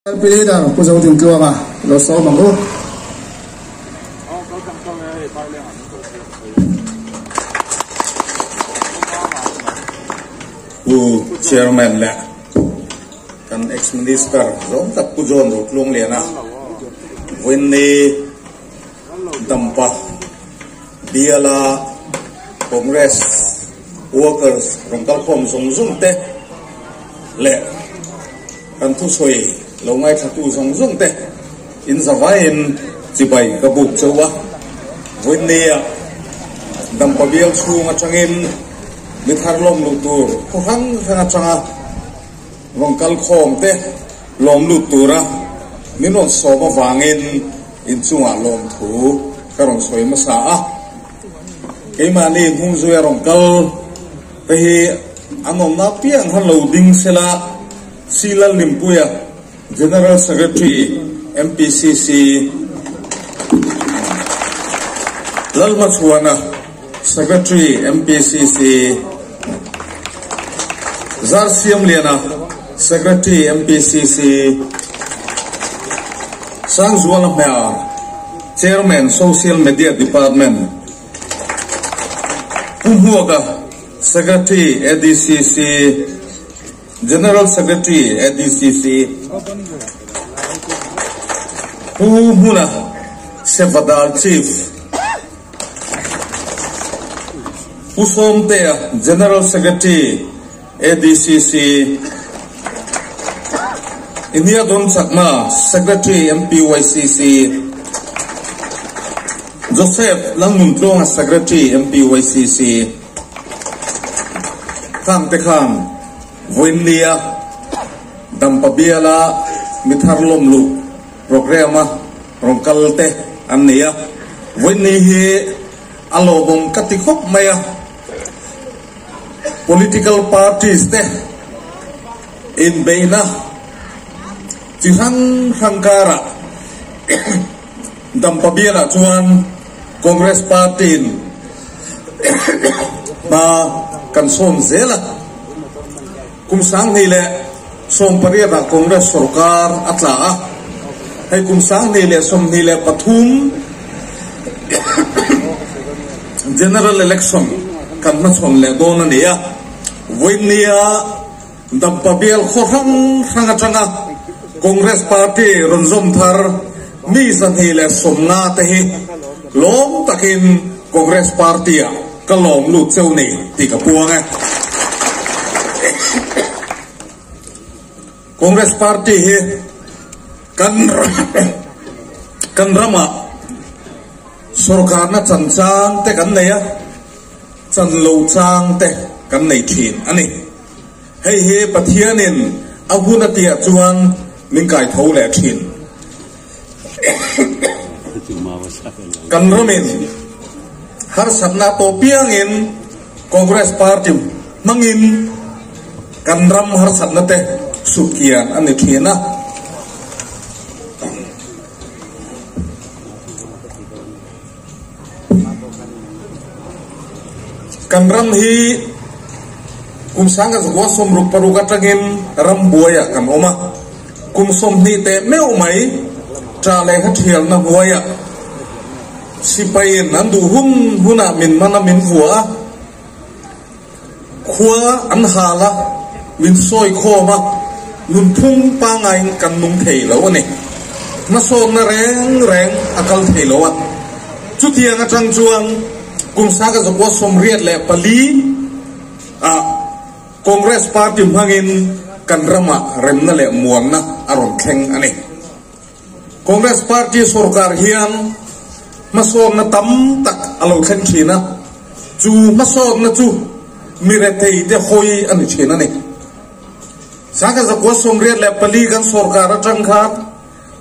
LP Leader Pu Zodintluanga lo sawm ang u. Pu Chairman leh kan Ex-Minister zawng tak Pu John Rotlungliana vawiinni Dampa biala Congress workers rawn kalkhawm zawng zawng te leh kan thusawi lo ngaithlatu zawng zawng te in zavaiin chibai ka buk chauh a. Vawiinnia Dampa bial chhung atangin mi thar lawm luh tur khaw hrang hrang atanga rawn kalkhawm te lawm lut tura min rawn sawm avangin inchungah lawmthu ka rawn sawi hmasa a. Keimahni hnungzui a rawn kal te hi an awmna apiang khan lo ding sela, C. Lalhlimpuia, General Secretary, MPCC, Lalhmachhuana, Secretary, MPCC, Zarsiamliana, Secretary, MPCC, Sangzuala Hmel, Chairman, Social Media Department, Pu Hmuaka, Secretary, ADCC, General Secretary, ADCC, Pu Hmuna, Sevadal Chief, Pu Sawmtea, General Secretary, ADCC, India Don Chakma, Secretary, MPYCC, Joseph Lalnuntluanga, Secretary, MPYCC, Khangte khan Vawiinnia Dampa biala mithar lawm luh programme-a rawn kal te an nei a. Vawiinni hi a lawmawm ka ti khawp mai a. Political parties te inbeihna chi hrang hrang karah Dampa bialah chuan Congress party-in hma kan sawn zel a. Kum 2018-ah Congress sorkar a tla a, hei kum 2023 General Election kan hmachhawn leh dawn a ni a. Vawiinnia Dampa bial khaw hrang hrang atanga Congress Party rawn zawm thar mi 250 te hi lawm takin Congress Party-ah ka lawm lut cheu ni tih ka puang e. Congress Party hi kan kan ramah sorkarna chan chang te kan nei a, chan lo chang te kan nei thin a ni. Hei hi Pathianin a hun a tihah chuan min kai tho leh thin. Kan ramin harsatna tawh piangin Congress Party hmangin kan ram harsatna te sutkian a ni thin a. Kan ram hi kum 1966 atangin ram buaiah kan awm a, kum 20 teh meuh mai ṭah leh kha ṭhialna hnuaiah sipaiin an duh hun hunah min man a, min vua a, khua an hal a, min sawi khawm a, nunphung pangaiin kan nung thei lo a ni. Hmasawnna reng reng a kal thei lo a. Chutiang atang chuan kum 1984 ah Congress Party hmangin kan ramah remna leh muanna a rawn thleng a ni. Congress Party sorkar hian hmasawnna tam tak a lo thleng thin a, chu hmasawnna chu mi rethei te hawi a ni thin a ni. 1984 kan sorkar atang khan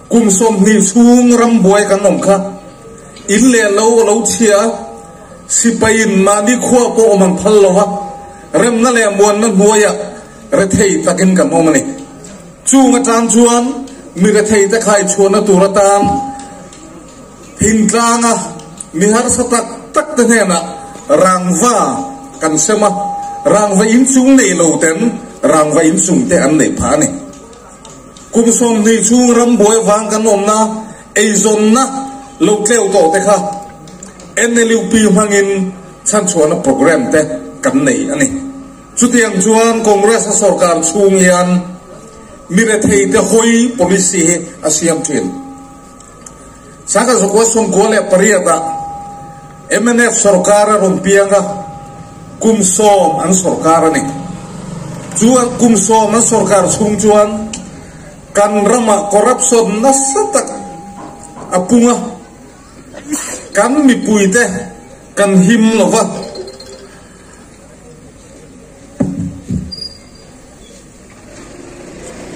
kum 20 chhung ram buai kan awm kha in leh lo a lo chhia a, sipaiin mahni khua pawh awm an phal lo a, remna leh muanna hnuaiah rethei takin kan awm a ni. Chung atan chuan mi rethei te khai chhuahna tur atan thingtlanga mi harsa tak tak te hnenah rangva kan sem a, rangva inchung nei lo ten rangva inchung te an neih phah a ni. Kum 20 chhung rambuai avang kan awmna eizawnna lo tleu tawh te kha NLUP hmangin chhanchhuahna programme te kan nei a ni. Chutiang chuan Congress a sorkar chhung hian mi rethei te hawi policy hi a siam thin. Sangha zakua 98 ah mnf sorkar a rawn piang a, kum sawm an sorkar a ni. Chu kum sawm an sorkar chhung chuan kan ramah corruption nasa tak a pung a, kan mipuite kan him lo va.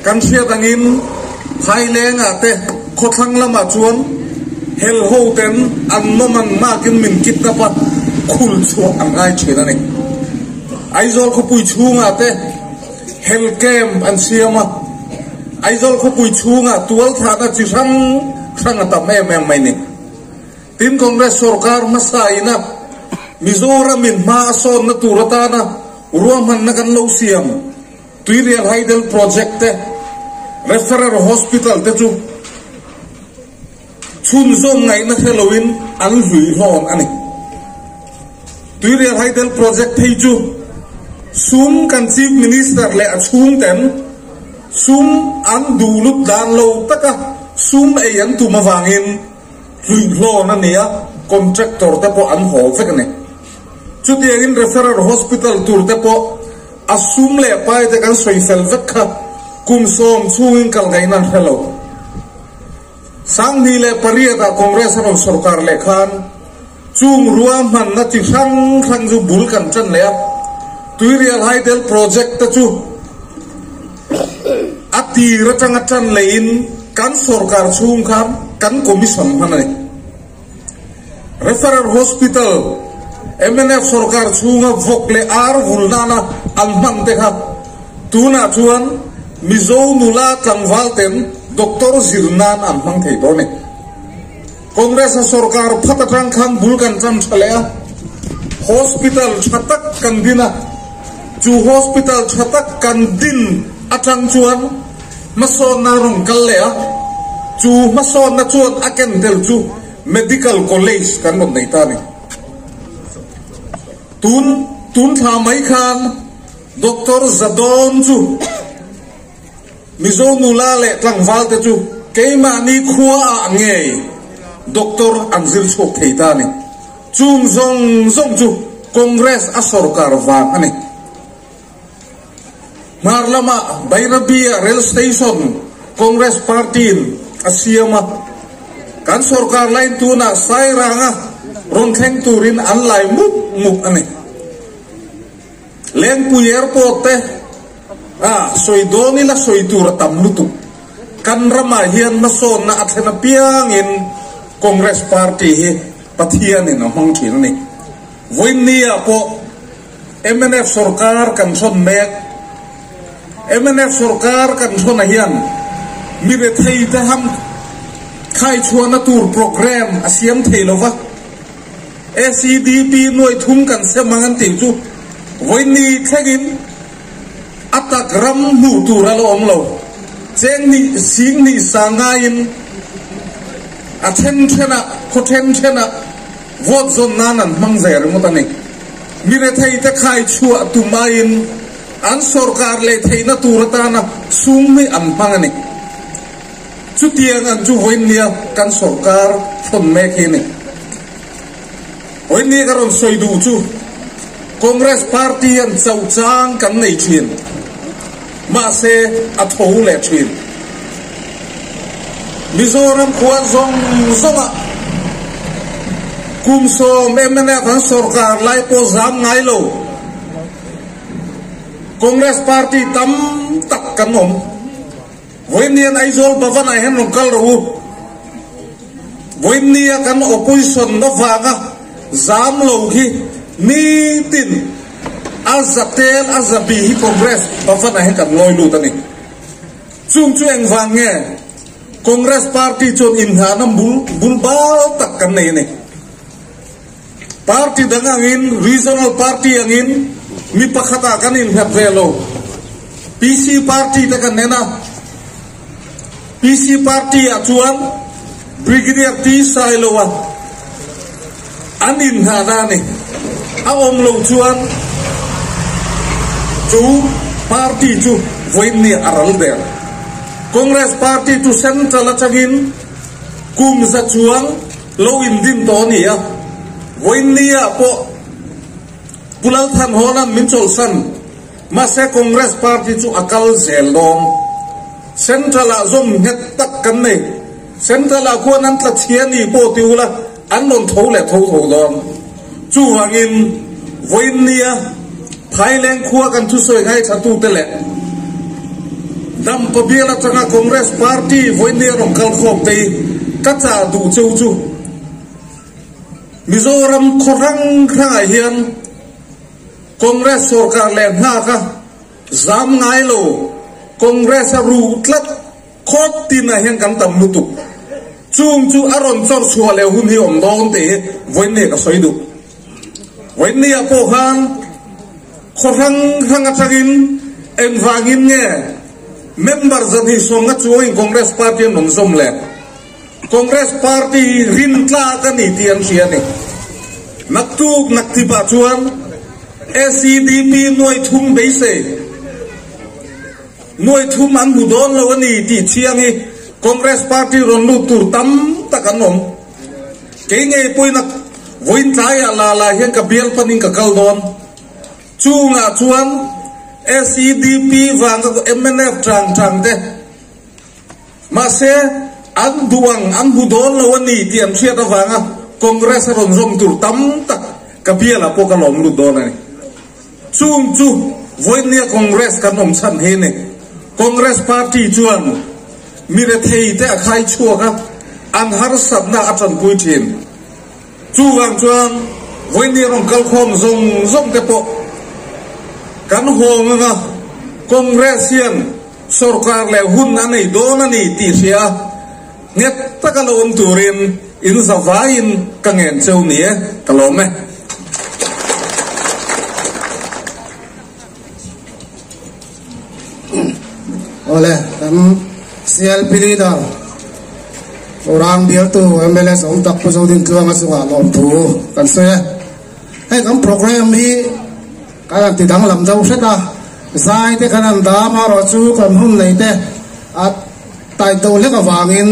Kan hriat angin Phailengah te khawthlang lamah chuan hel ho ten an nawm an makin min kidnap a, khul chhuah an ngai thin a ni. Aizawl khawpui chhungah te hel camp an siam a, Aizawl khawpui chhungah tualthahna chi hrang hrang a tam em em mai ni. Tin Congress sorkar hmasa ina Mizoramin hma a sawnna tur atana ruahmanna kan lo siam Tuirial Hydel Project te, Referral Hospital te chu chhunzawm ngaihna hre loin an hlui hlawn a ni. Tuirial Hydel Project phei chu sum kan Chief Minister leh a chhungten sum an duh lut dan lo taka sum ei an tum avangin hlui hlawn a ni a, contractor te pawh an haw vek a ni. Chutiangin Referral Hospital tur te pawh a sum leh pai te kan sawi fel vek kha kum sawm chhungin kal ngaihna an hre lo. 2008 ah Congress a rawn sorkar leh khan chung ruahmanna chi hrang hrang chu bul kan tan leh a, Tuirial Hydel Project te chu a tir atanga tan lehin kan sorkar chhung khan kan commission hman a ni. Referral Hospital, mnf sorkar chhunga vawk leh ar vul nana an hman te kha tunah chuan Mizo nula tlangval ten doctor zir nan an hmang thei tawh a ni. Congress a sorkar phat atang khan bul kan tan tha leh a, hospital tha tak kan din a, chu hospital tha tak kan din atang chuan Hmasawnna a rawn kal leh a, chu hmasawnna chuan a ken tel chu Medical College kan rawn nei ta a ni. Tun tun thla mai khan Doctor Zadon chu Mizo nula leh tlangval te chu keimahni khua ah ngei Doctor an zir chhuak thei ta a ni. Chung zawng zawng chu Congress a sorkar vang a ni. Hmar lama Bairabi-a Rail Station Congress Party-in a siam a, kan sorkar lain tunah Sairanga rawn thleng turin an lai mup mup a ni. Lengpui Airport te a sawi dawn ila sawi tur a tam lutuk. Kan ramah hian hmasawnna a thlen apiangin Congress Party hi Pathianin a hmang thin a ni. Vawiinni-ah pawh Mnf sorkar kan hrawn mek. Mnf sorkar kan hrawnah hian mi rethei te ham khaichhuahna tur programme a siam thei lo va. SEDP nuai thum kan sem ang an tih chu vawiinni thlengin a tak ram hmuh tur a la awm lo. Cheng nih sing nih sa ngaiin a then thenah khaw then thenah Vote zawn nan an hmang ve ringawt a ni. Mi rethei te khai chhuah tum aiin an sorkar leh theihna tur atana sum hi an hmang a ni. Chutiang ang chu vawiinnia kan sorkar thawn mek hi a ni. Vawiinnia ka rawn sawi duh chu Congress party hian chauh chang kan nei thin. Mahse a tho leh thin. Mizoram khua zawng zawngah kum sawm mnf an sorkar lai pawh zam ngai lo. Congress party tam tak kan awm. Vawiinnian Aizawl Bhavan ah hian rawn kal rawh u. Vawiinnia kan opposition avanga zam lo hi nitin a za tel a za bi hi Congress Bhavan ah hian kan ngawi lut a ni. Chung chu engvang nge Congress party chuan inhnahna bul bul bal tak kan nei a ni. Party dang angin, regional party angin mi pakhatah kan innghat ve lo. PC party te kan en a. PC Party ah chuan Brigadier T Sailoa an inhnahna a ni. A awm lo chuan chu party chu vawiinni a ral der. Congress Party chu Central atangin kum za chuang lo indin tawh a ni a, vawiinni ah pawh Pu Lalthanhawla'n min chawlhsan. Mahse Congress party chu a kal zel dawn. Central ah zawm nghet tak kan nei. Central ah khuan an tla chhia ni pawh ti ula an rawn tho leh tho tho dawn. Chuvangin vawiinnia Phaileng khua kan thusawi ngaithla tute leh Dampa bial atanga Congress party vawiinnia rawn kal khawm te hi ka chah duh cheu chu Mizoram khaw hrang hrangah hian Congress sorkar leh nghak a zam ngai lo, Congress a ruh tlat khawp tinah hian kan tam lutuk. Chung chu a rawn chawr chhuah leh hun hi awm dawn tih hi vawiinni ka sawi duh. Vawiinni ah pawh khan khaw hrang hrang atangin engvangin nge member zahnih sawmna chuangin Congress party an rawn zawm le? Congress party hi rin tlak a ni tih an hria a ni. Naktuk naktipah chuan SEDP nuai thum beisei nuai thum an hmu dawn lo a ni tih chiang hi Congress party rawn lut tur tam tak an awm. Kei ngei pawhin a vawiin tlaiah la la hian ka bial panin ka kal dawn. Chungah chuan SEDP vanga mnf tang tang te, Mahse, an duh ang, an hmu dawn lo a ni tih an hriat avanga Congress a rawn zawm tur tam tak ka bialah pawh ka lawm lut dawn a ni. Chung chu vawinia Congress kan awm chhan hi a ni. Congress party chuan mi rethei te a khai chhuak a, an harsatna a tanpui thin. Chuvang chuan vawinia rawn kalkhawm zawng zawng te pawh kan hawng anga Congress hian Sorkar leh hun a nei dawn a ni tih hria a, nghet taka lo awm turin in zavaiin ka ngen cheu ni e, ka lawm e. Awle, kan CLP leader Orang bialtu mla zawm tak Pu Zodintluanga chungah lawmthu kan sawi e. Hei kan program hi Kan han ti danglam deuh hret a, zai te kan han dam a erawh chu kan hun nei te a tight deuh hlek avangin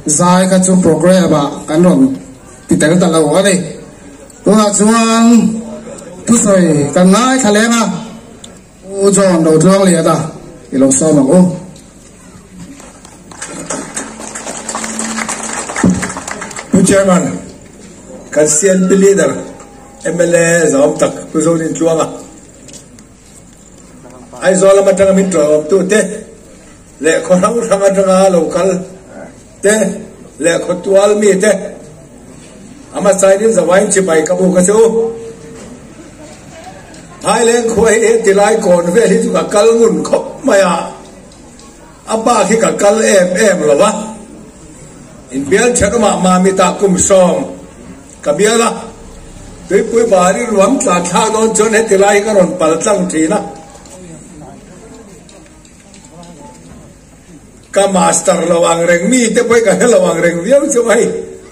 zai kha chu program ah kan rawn ti tel ta lo a ni. Tunah chuan thusawi kan ngaithla leng a, U John Rotluangliana i lo sawm ang u. Pu Chairman, kan CNP Leader mla zawm tak Pu Zonin Tluanga, Aizawl lam atanga min tawlawmtu te leh khaw hrang hrang atanga lo kal te leh khaw tual mi te ama side in zawain chibai ka bu ka chu. Phaileng khua hi tilai kawn vel hi chu ka kal ngun khawp mai a. A bak hi ka kal em em lo va, inbial thenawmah Mamitah kum sawm ka bial a, tuipui bari ruam tla thlak dawn chuan heti lai hi ka rawn pal tlang thin a. Ka master lo ang reng mi te pawh hi ka hre lo ang reng viau chu hei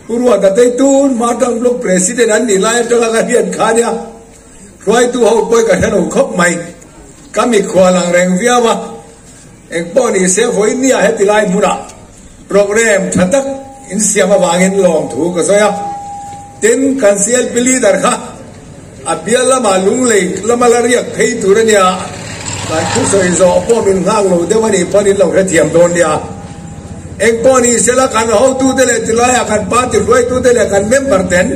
Pu Ruata te tun hma tang block president an nih lai atanga ka hriat kha nia. Hruaitu ho pawh hi ka hre lo khawp mai. Ka mikhual ang reng viau a. Engpawh ni se vawinia heti lai hmunah program tha tak in siam avangin lawmthu ka sawi a. Tin, kan CLP leader kha a bial lamah lunglei lama la riak phei tur a nia, kan thusawi zawh pawh min nghak lo deuh a nih pawn in lo hrethiam dawn nia. Engpawh ni sela kan hotute leh tilaiah kan party hruaitute leh kan member ten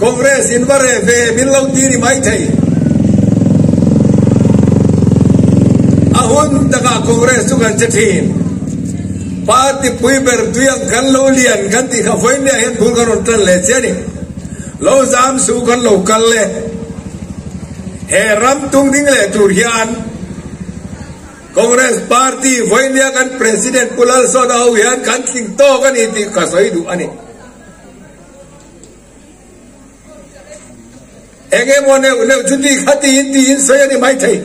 Congress in va reh ve min lo ti ni maithei. A hun takah Congress chu kan che thin. Party pui ber tui ang kan lo lian kan tih kha vawiin hian bul kan rawn tan leh che a ni. Lo zam suh kan lo kal e. He ram tung ding leh tur hian Congress Party vawinia kan President Pu Lalsawta ho hian kan tling tawk a ni tih ka sawi duh a ni. Eng emaw neuh neuh chu ti kha tiin tiin sawi a ni maithei.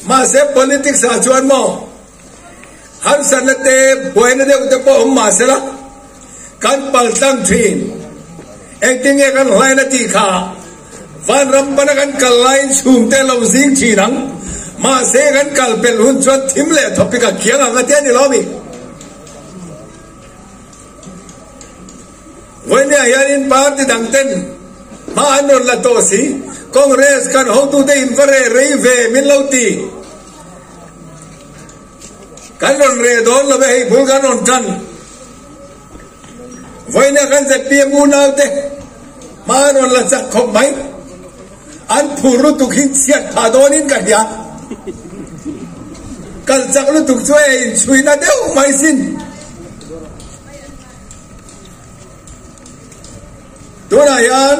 Mahse politics ah chuan maw? Harsatna te, buaina deuh te pawh awm mah sela, kan pal tlang thin. Engtin nge kan hlaina tih kha vanram pana kan kal laiin chhungte lo zing thin ang. Mahse kan kal pelh hun chuan thim leh thawpik a kiang ang a ti a ni lo mi? Vawinia hianin party dang ten hma an rawn la tawh si. Congress kan hotute in va reh rei ve min lo ti. Kan rawn reh dawn lo e hei bul kan rawn tan. Vawinia kan zpm unaute hma an rawn la chak khawp mai. An phur lutuk hi chhiat phah dawnin ka hria. Kal chak lutuk chu e inchhuina deuh mai sin. Tunah hian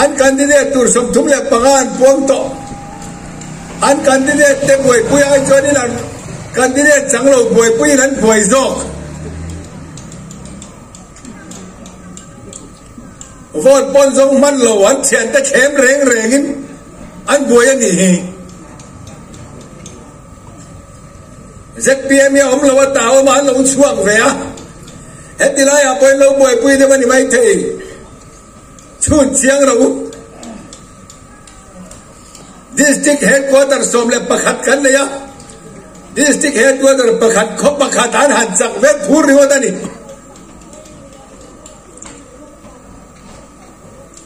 an candidate tur 35 an puang tawh. An candidate te buaipui ai chuanin an candidate chang lo buaipuiin an buai zawk. Vote pawn zawng hman lo an thiante thlem reng rengin an buai a nih hi. Zpm hi a awm lo a ta awm a an lo chhuak ve a, heti laiah pawhin lo buaipui deuh a ni maithei. Chhun chiang ro u. District Headquarter 11 kan nei a, District Headquarter pakhat khaw pakhat an han chak vek phur ringawt a ni.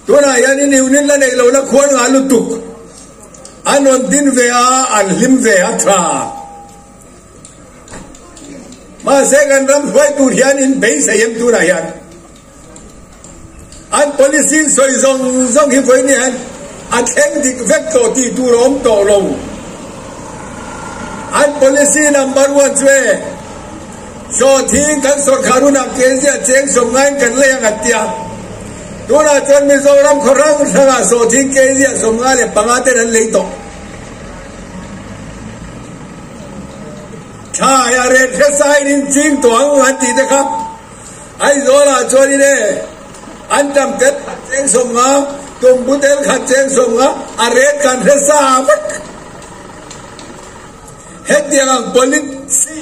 Tunah hian in unit la neih lohna khuan ngah lutuk an rawn din ve a, an hlim ve a tha. Mahse kan ram hruai tur hian in beisei em tunah hian an policy in sawi zawng zawng hi vawiin hian a thleng dik vek tawh tih tur a awm tawh lo. An policy number one chu e Sawhthing kan sawrkhar hunah Kezia cheng sawmngaiin kan lei ang an ti a. Tunah chuan Mizoram khaw hrang hrangah sawhthing Kezia 55 ten an lei tawh. Thlai a ret hresain in ching tawh ang an tih te kha Aizawlah chuanin e an tam tel khat cheng 50, tumbu tel khat cheng 50 a ret kan hresa vek. Hetiang ang policy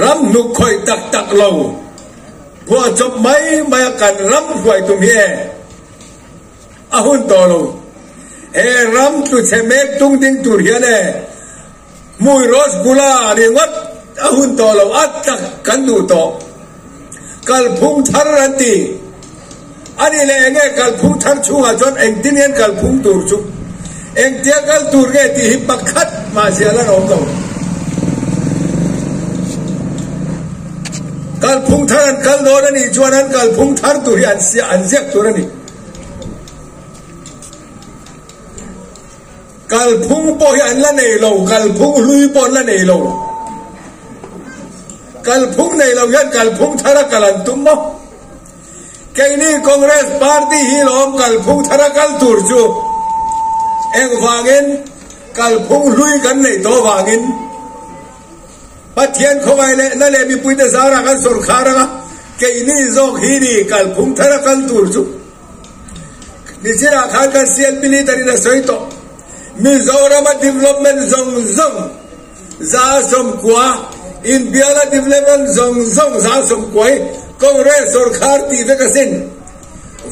ram hnuk khawih tak tak lo phuahchawp mai mai a kan ram hruai tum hi e a hun tawh lo. He ram tlu chhe mek tung ding tur hian e hmui rasgula ringawt a hun tawh lo a tak kan duh tawh. Kalphung thar an ti. A nih leh enge kalphung thar chhungah chuan engtin hian kalphung tur chu engtia kal tur nge tih hi pakhat mah zial an awm lo. Kalphung thar an kal dawn a nih chuan an kalphung thar tur hi an siah an ziak tur a ni. Kalphung pawh hi an la nei lo, kalphung hlui pawh an la nei lo. Kalphung nei lo hian kalphung thar a kal an tum maw? Keini Congress party hi lawm kalphung thar a kal tur chu engvangin kalphung hlui kan neih tawh vangin Pathian khawngaih leh na leh mipuite zarah kan sawrkhar anga keini zawk hi ni kalphung thar a kal tur chu nichinah khan kan CLP leader in a sawi tawh Mizorama development zawng zawng 90% Inbiala development zawng zawng 90% hi Congress sawrkhar tih vek asin.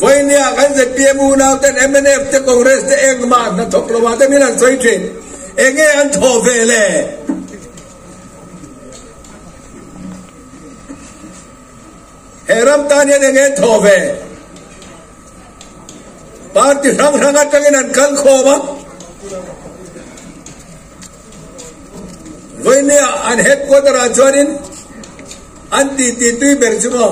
Vawinia kan zpm unau ten mnf te Congress te engmah hnathawk lo ah te min han sawi thin. Enge an thawh ve le? He ram tan hian enge an thawh ve? Party hrang hrang atangin an kal khawm a. Vawinia an headquarter ah chuanin an ti ti tui ber chu maw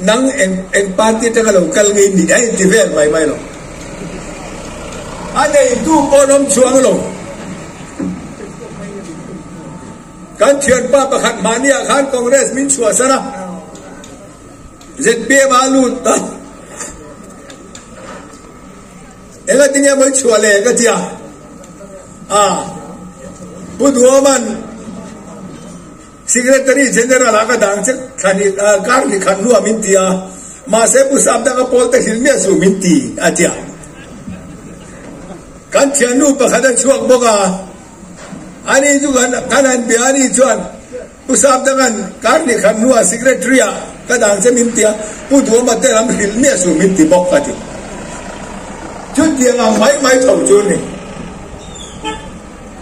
nang eng eng party atanga lo kal ngei ni a inti vel mai mai lo. A neitu pawh an awm chuang lo. Kan thianpa pakhat mahni ah khan Congress min chhuahsan a, zpm ah a lut a. Engatinge mawi chhuah leh ka tia? A Pu Duaman Secretary General ah ka dang che thlan kar ni khat hnuah min ti a, mahse Pu Sapdanga pawl te hrilh miah suh min ti a tia. Kan thiannu pakhat a chhuak bawk a. Ani chu kan kan han bia ani chuan Pu Sapdanga'n kar ni khat hnuah Secretary ah ka dang che min ti a, Pu Duhawma te lam hrilh miah suh min ti bawk ka ti. Chutiang ang mai mai tho chu a ni.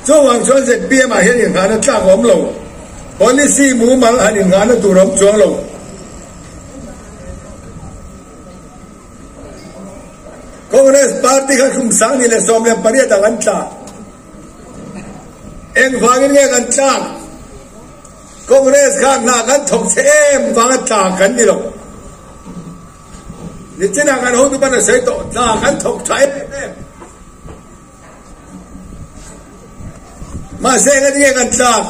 Chuvang chuan zpm ah hian inghahna tlak a awm lo. Policy mumal han inghahna tur a awm chuang lo. Congress party kha kum 2018 ang an tla. Engvangin nge kan tlak? Congress kha hna kan thawk che em vanga tla kan ni lo. Nichinah kan hotu pawn a sawi tawh, tla kan thawk tha em em. Mahse engati nge kan tlak?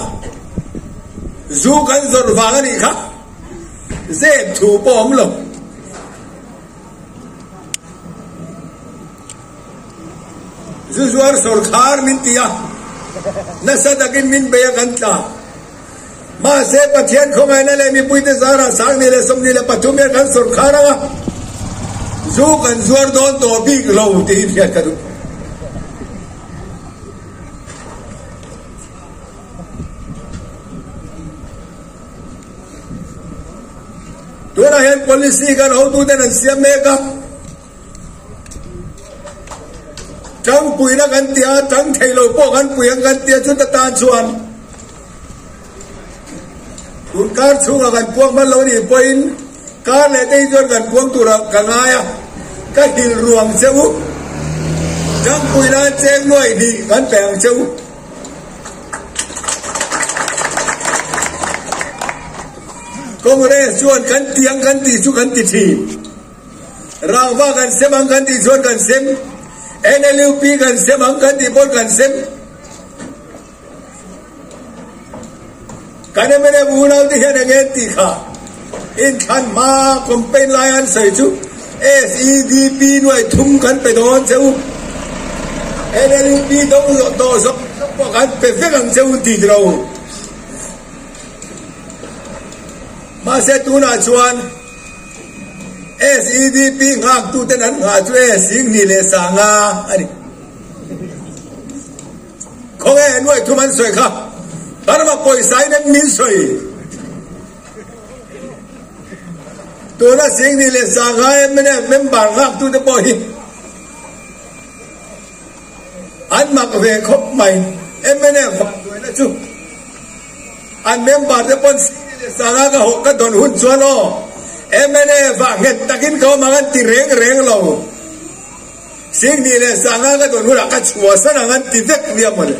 Zu kan zawrh vang a nih kha. Zep thu pawh a awm lo. Zu zuar sawrkhar min ti a, nasa takin min bei a kan tla. Mahse Pathian khawngaihna leh mipuite zarah 2023 hian kan sawrkhar ang a, zu kan zuar dawn tawh bik lo tiin hriat ka duh. Tunah hian policy kan hotuten an siam mek a. Tangpuina kan ti a, tang thei lo pawh kan pui ang kan ti a, chuta tan chuan tun kar chhungah kan puak hman lo nih pawhin kar leh te hi chuan kan puang turah ka ngai a, ka hil ruang che u. Tangpuina cheng nuaih hnih kan pe ang che u. Congress chuan kan ti ang kan tih chu kan ti thin. Rangva kan sem ang kan tih chuan kan sem, NLUP kan sem ang kan tih pawn kan sem. Kan mnf unau te hian enge an tih kha? Inthlan hma campaign lai an sawi chu SEDP nuai thum kan pe dawn che u, NLUP dawng zawh tawh zawk pawh kan pe vek ang che u tih ti lo. Mahse tunah chuan SEDP nghaktuten an nghah chu e Singni leh Sanga a ni. Khawnge nuai thum an sawi kha Burma pawisa in an min sawi. Tuna Singni leh Sanga mnf member nghaktute pawh hi an mak ve khawp mai. Mnf vanduaina chu An member te pawn Sini leh Sanga ka hawh ka dawn hun chuan aw mnf ah nghet takin ka awm ang an ti reng reng lo. Sini leh Sanga ka dawn hunah ka chhuahsan ang an ti vek nia mawle.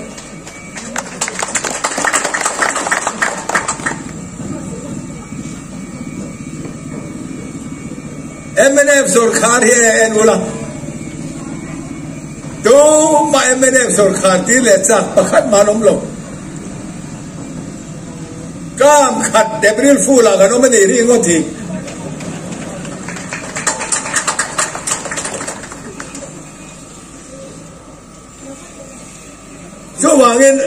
Mnf sawrkhar hi a en ula tumah mnf sawrkhar tir leh chak pakhat mah an awm lo. Term khat April Fool ah kan awm a nih ri ngawt hi. Chuvangin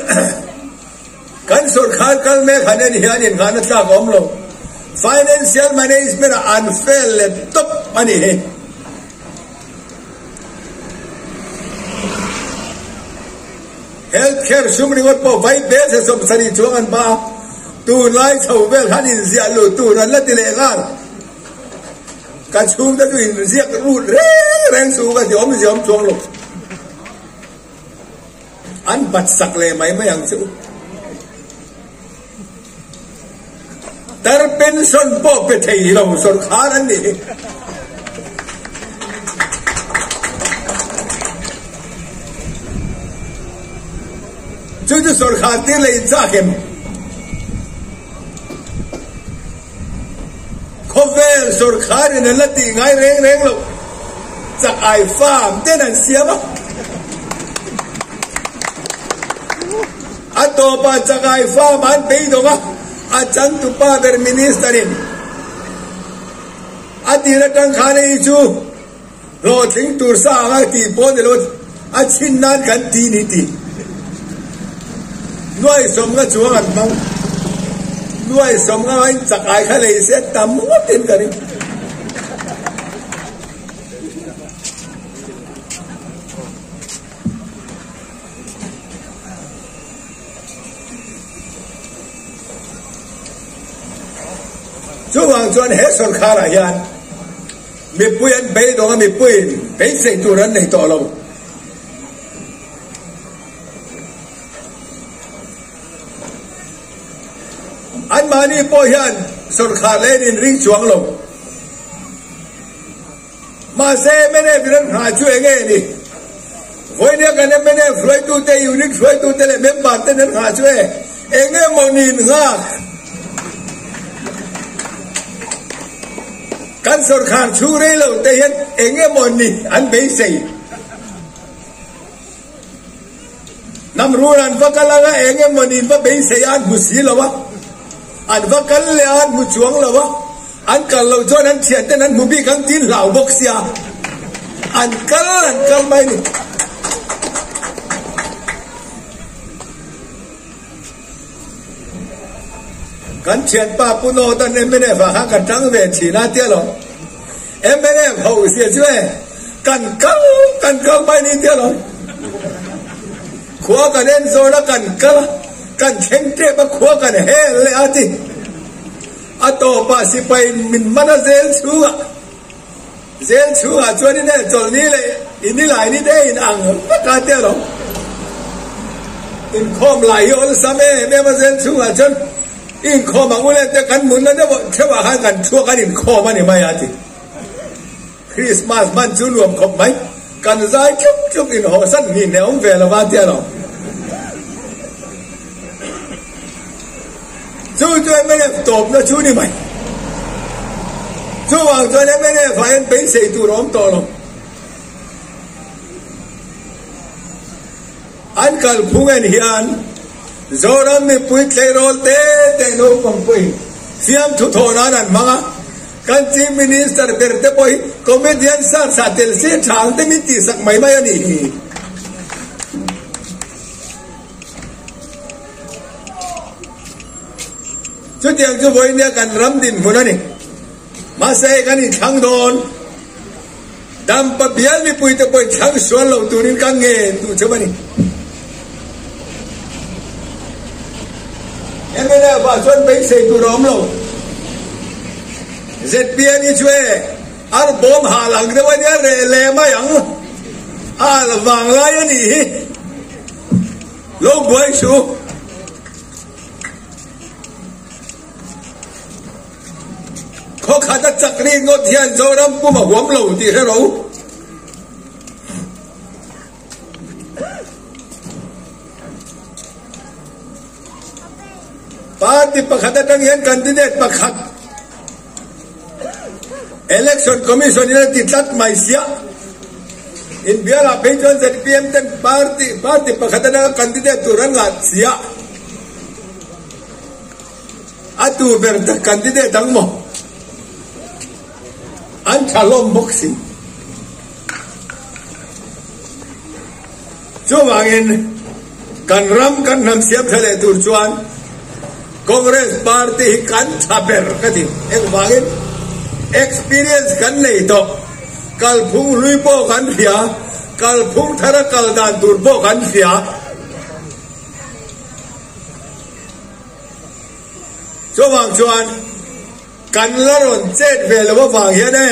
kan sawrkhar kal mek han en hian inghahna tlak a awm lo. Financial management ah an fail leh tawp a nih hi. Health care sum ringawt pawh vai bel se 70 chuang an ba a, tunlai chho vel han inziah luh tur an la ti leh nghal. Ka chhungte chu inziak rut reng reng suh ka ti awmzia awm chuang lo. An bat sak leh mai mai ang che u. Tar pension pawh pe thei lo sawrkhar an nih hi. Chu chu sawrkhar tir leh inchak em? Khawvel sawrkhar in an la tih ngai reng reng lo. Chak ai farm ten an siam a. A tawpah chakai farm an beidawng a, a changtupa ber Minister in a tir atang khan hei chu hlawhtling tur sa anga tih pawh ni lo a chhin nan kan ti ni ti. Nuai sawmnga chuang an hmang. Nuai sawmnga in chakai kha lei se tam ngawt in ka ring. Chuvang chuan he sawrkharah hian mipui an beidawng a, mipuiin beisei tur an nei tawh lo. Anmahni pawh hian sawrkhar leh an inring chuang lo. Mahse mnf in an nghah chu enge ni? Vawinia kan mnf hruaitute, unit hruaitute leh member ten an nghah chu e enge maw niin nghak? Kan sawrkhar chhung rei lo te hian enge maw ni an beisei? Hnam rul an va kal anga eng emaw niin va beisei a an hmu si lo a, an va kal leh a an hmu chuang lo a, an kal loh chuan an thian ten an hmu bik ang tiin hlau bawk sia, an kal an kal mai a ni. Kan thianpa Pu Nawtan mnf ah khan ka tang ve thin a tia lo. Mnf ho zia chu e kan kal kan kal mai ni tia lo. Khua kan en zawn a kan kal a, kan thleng tep a khua kan hel leh a ti. A tawpah sipai min man a zel chhungah zel chhungah chuan in e chawlhni leh inilai ni te in ang vek a tia lo. Inkhawm lai hi awlsam em em a zel chhungah chuan Inkhawm ang u le te kan munna deuh theuhah khan kan chhuak an inkhawm a ni mai a ti. Christmas hman chu nuam khawp mai, kan zai tluk tluk inhawhsan hnih hne awm ve lova tia lo. Chu chu mnf tawpna chu ni mai. Chuvang chuan mnf ah hian beisei tur a awm tawh lo. An kalphung en hian Zoram mipui tleirawl te te naupang pawhin fiamthu thawh nan an hmang a, kan Chief Minister ber te pawh hi comedian sar sa tel se tha ang te min tihsak mai mai a nih hi. Chutiang chu vawinia kan ram dinhmun a ni. Mahse hei kan inthlang dawn. Dampa bial mipuite pawhin thlang sual lo turin ka ngen duh cheu a ni. Mnf ah chuan beisei tur a awm lo. ZPM hi chu e ar bawm hal ang deuh a nia reh leh mai ang. A al vang lai a nih hi. Lo buai suh. Khaw khat a chak ri ngawt hian Zoram pum a huam lo tih hre ro. Party pakhat atang hian candidate pakhat Election Commission in a ti tlat mai sia. Inbialah phei chuan ZPM ten party party pakhat atanga candidate tur an ngah sia. A tu ber tak candidate ang maw? An tha hlawm bawk si. Chuvangin kan ram kan hnam siam tha leh tur chuan Congress party hi kan tha ber ka ti. Engvangin experience kan nei tawh, kalphung hlui pawh kan hria, kalphung thara kal dan tur pawh kan hria. Chuvang chuan kan la rawn chet ve lo avang hian e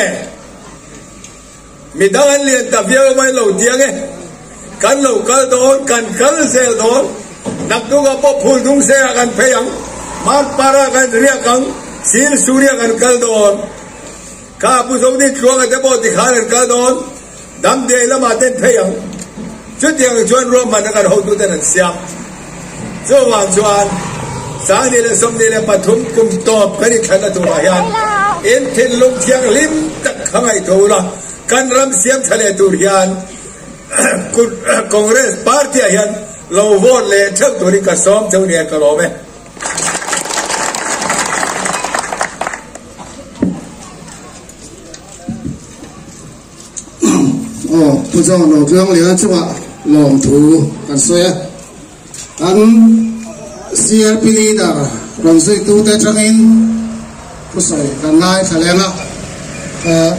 midang an lian ta viau mai lo tiang e, kan lo kal dawn, kan kal zel dawn, naktukah pawh phul dung se ah kan phei ang, Marpara kan riak ang, Silsuria kan kal dawn, kha Pu Zodin Tluanga te pawh tikhan an kal dawn, Damdiai lamah ten phei ang. Chutiang chuan ruahmanna kan hotuten an siam. Chuvang chuan 2023 kum tawp kan inthlanna turah hian in thinlung thianghlim tak kha ngaihtuah ula, kan ram siam tha leh tur hian Congress party-ah hian lo vote leh theuh turin ka sawm cheu nia ka lawm e. Aw, Pu John Rotluangliana chungah lawmthu kan sawi a. Kan CLP leader rawn zuitute atangin thusawi kan ngaithla leng a.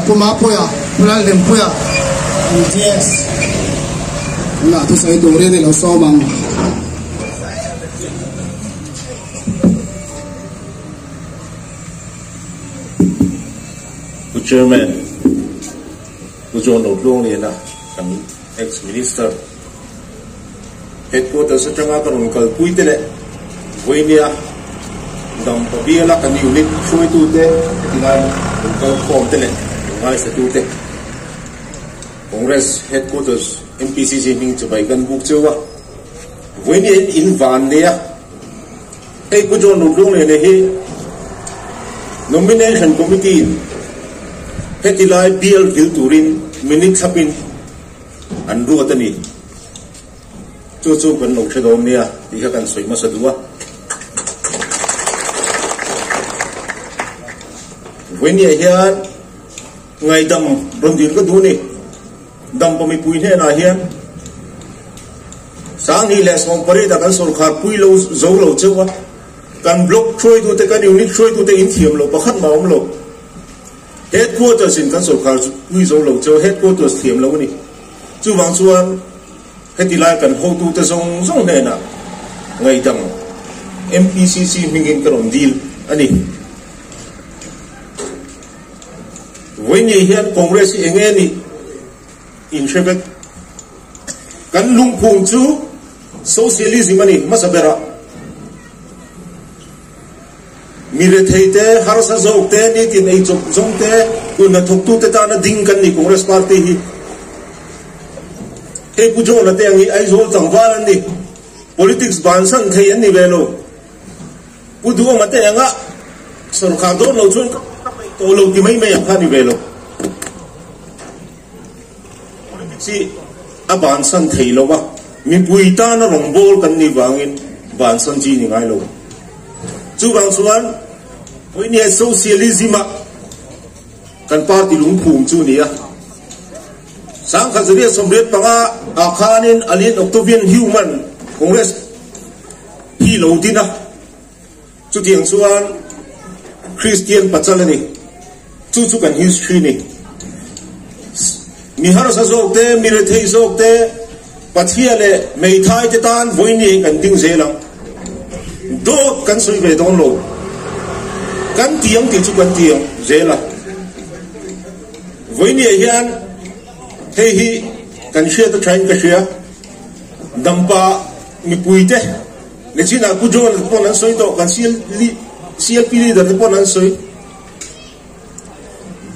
Pu Mapuia, Pu Lalhlimpuia, MTS tunah thusawi turin i lo sawm ang. Pu Chairman, Pu John Rotluangliana kan Ex-Minister, Headquarters atanga ka rawn kalpui te leh vawinia Dampa biala kan unit hruaitute heti lai rawn kal khawm te leh rawn ngaithlatute Congress Headquarters MPCC hming chibai kan buk cheu a, vawinia in in van nei a, hei Pu John Rotluangliana hi Nomination Committee in heti lai bial vil turin minute thlapin an ruat a ni. Chu chu kan lo hre dawn nia tih kha kan sawi hmasa duh a. Vawinia hian ngaidam rawn dil ka duh a ni. Dampa mipui hnenah hian 2018 ah kan sawrkhar pui lo zo lo cheuh a, kan block hruaitute, kan unit hruaitute inthiam lo pakhat mah a awm lo. Headquarters in kan sawrkhar chu pui zo lo cheu headquarters thiam lo a ni. Chuvang chuan heti lai kan hotute zawng zawng hnenah ngaihdang MPCC hmingin ka rawn dil a ni. Vawiin hian Congress hi enge nih in hre vek. Kan lungphum chu Socialism a ni hmasa berah. Mi rethei te, harsa zawk te, nitin ei chawp zawng te, hun hnathawk tu te tana ding kan ni Congress Party hi. Hei Pu John-a te ang hi Aizawl tlangval an ni. Politics bansan thei an ni ve lo. Pu Duhawma te anga sorkar dawn lo chuan ka peih tawh lo ti mai mai ang kha a ni ve lo. Politics hi a bansan thei lo a, mipui tana rawngbâwl kan nih vangin bansan chi ni ngai lo. Chuvang chuan vawinia Socialism-a kan party lungphum chu ni a. 1985 ah khanin Alien Octavian Human Congress hi lo din a. Chutiang chuan Kristian pachal a ni. Chu chu kan history ni. Mi harsa zawk te, mi rethei zawk te, Pathia leh hmeithai te tan vawiin hi kan ding zel ang. Dawt kan sawi ve dawn lo. Kan ti ang tih chu kan ti ang zel a. Vawiin hian hei hi kan hriat a thain ka hria. Dampa mipui te. Nichinah Pu John pawn an sawi tawh, kan CLP leader te pawn an sawi.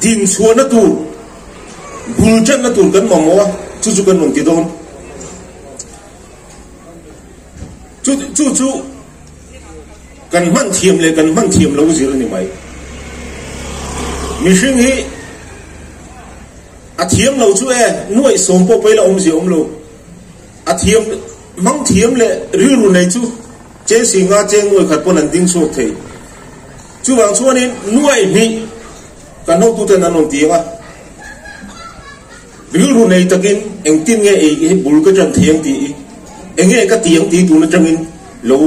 Din chhuahna tur, bul tanna tur kan mamawh a, chu chu kan rawn ti dawn. Chu chu chu kan hman thiam leh kan hman thiam lo zir a ni mai. Mihring hi a thiam lo chu e, nuaih sawm pawh pawi la awmzia awm lo. A thiam hmang thiam leh rilru nei chu cheng si nga cheng nuai khat pawn an ding chhuak thei. Chuvang chuanin nuai hnih kan hotuten an rawn ti ang a, rilru nei takin engtin nge ei hi bul ka ṭan thei ang tih hi, enge ka ti ang tih tun aṭangin lo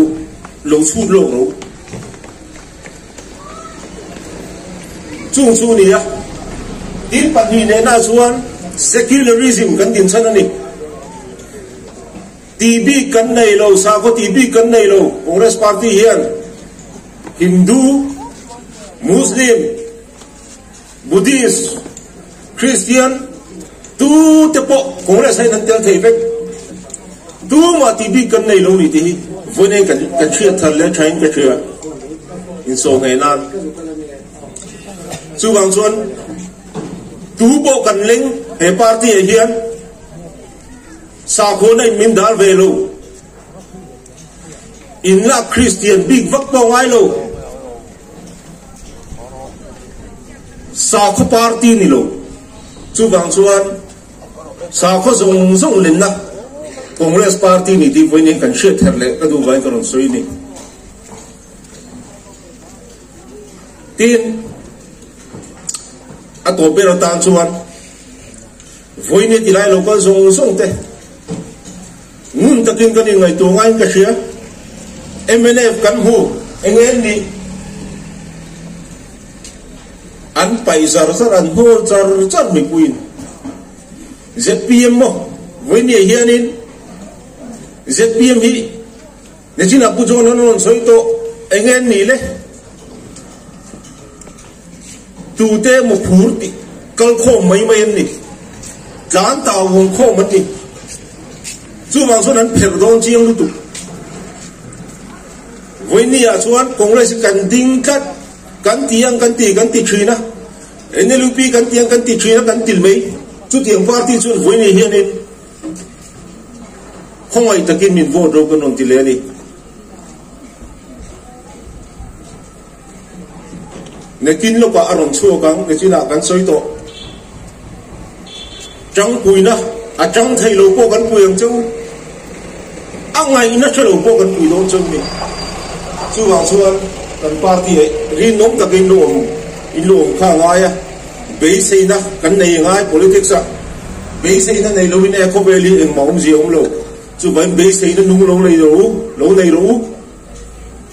lo chhut lawk ro. Chung chu a ni a, tin pahnih nehna chuan secularism kan din chhan a ni. Tih bik kan nei lo, sakhaw tih bik kan nei lo, Congress party hian Hindu, Muslim, Buddhist, Christian tu te pawh Congress hian an tel thei vek. Tumah tih bik kan nei lo ni tih hi vawiin kan kan hriat thar leh thain ka hria insaw ngei nan. Chuvang chuan tu pawh kan leng he party ah hian sakhaw in min dal ve lo. In lak Christian bik vak pawh ngai lo. Sakhaw party ni lo. Chuvang chuan sakhaw zawng zawng lenna Congress party ni tih vawiin kan hriat ther leh ka duh vangin ka rawn sawi a ni. Tin, a tawp ber atan chuan vawiin hi tilai lo kal zawng zawng te ngun takin kan inngaihtuah ngaiin ka hria. Mnf kan hmu eng nge nih? An paih zar zar, an hnawl char char mipuiin. Zpm maw? Vawinia hianin zpm hi nichinah Pu John an rawn sawi tawh, eng nge an nih le? Tute emaw phur tih kal khawm mai mai an ni. Tlan tau vawng khawm an ni. Chuvang chuan an pherh dawn chiang lutuk. Vawinia chuan Congress hi kan ding tlat, kan ti ang kan ti kan ti thin a, NLUP kan ti ang kan ti thin a kan til mai. Chutiang party chuan vawinia hianin khawngaih takin min vote ro kan rawn ti leh a ni. Nakin lawkah a rawn chhuak ang, nachinah kan sawi tawh. Tangpuina a tang thei lo pawh kan pui ang che u. A ngaihna hre lo pawh kan pui dawn che u ni. Chuvang chuan kan party ah rinawm takin lu awm in lu awm kha a ngai a, beiseina kan nei ngai politics ah beiseina nei loin e khawvel hi engmah awmzia a awm lo. Chuvangin beiseina nung lo nei rawh u, lo nei rawh u.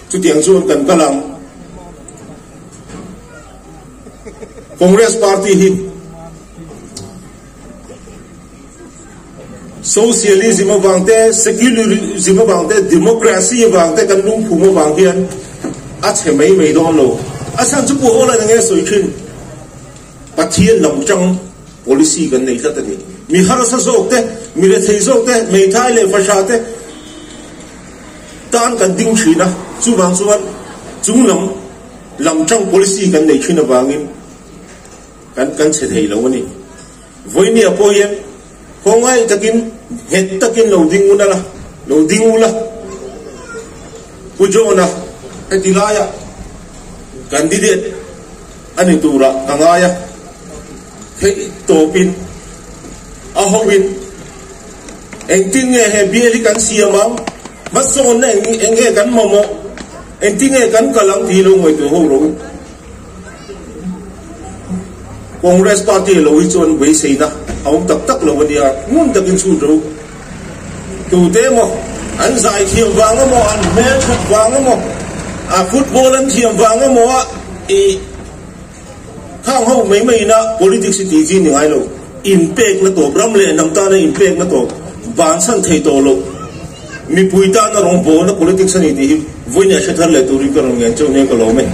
Chutiang chuan kan kal ang. Congress party hi socialism avang te, secularism avang te, democracy avang te kan lungphum avang hian a chhe mai mai dawn lo. A chhan chu Pu Hawla nge sawi thin? Pathian lam tang policy kan nei tlat a ni. Mi harsa zawk te, mi rethei zawk te, hmeithai leh fahrah te tan kan ding thin a, chuvang chuan chung lam lam tang policy kan nei thin avangin kan kan chhe thei lo a ni. Vawinia pawh hian khawngaih takin nghet takin lo ding un a la, lo ding ula. Pu John-a heti laia candidate a ni turah ka ngai a, theih tawpin a hoin engtin nge he bial hi kan siam ang, hmasawnna eng nge kan mamawh, engtin nge kan kal ang tih lo ngaihtuah ho rawh u. Congress party lo hi chuan beiseina a awm tak tak lo a nia, ngun takin chhun rawh u. Tute emaw an zai thiam vang emaw, an hmelthat vang emaw, a football an thiam vang emaw a i khang ho mai mai ina politics hi tih chi ni ngai lo. Inpekna tawp, ram leh hnam tana inpekna tawp, bansan thei tawh loh, mipui tana rawngbawlna politics a ni tih hi vawiin ah hre thar leh turin ka rawn ngen chauh nia ka lawm e.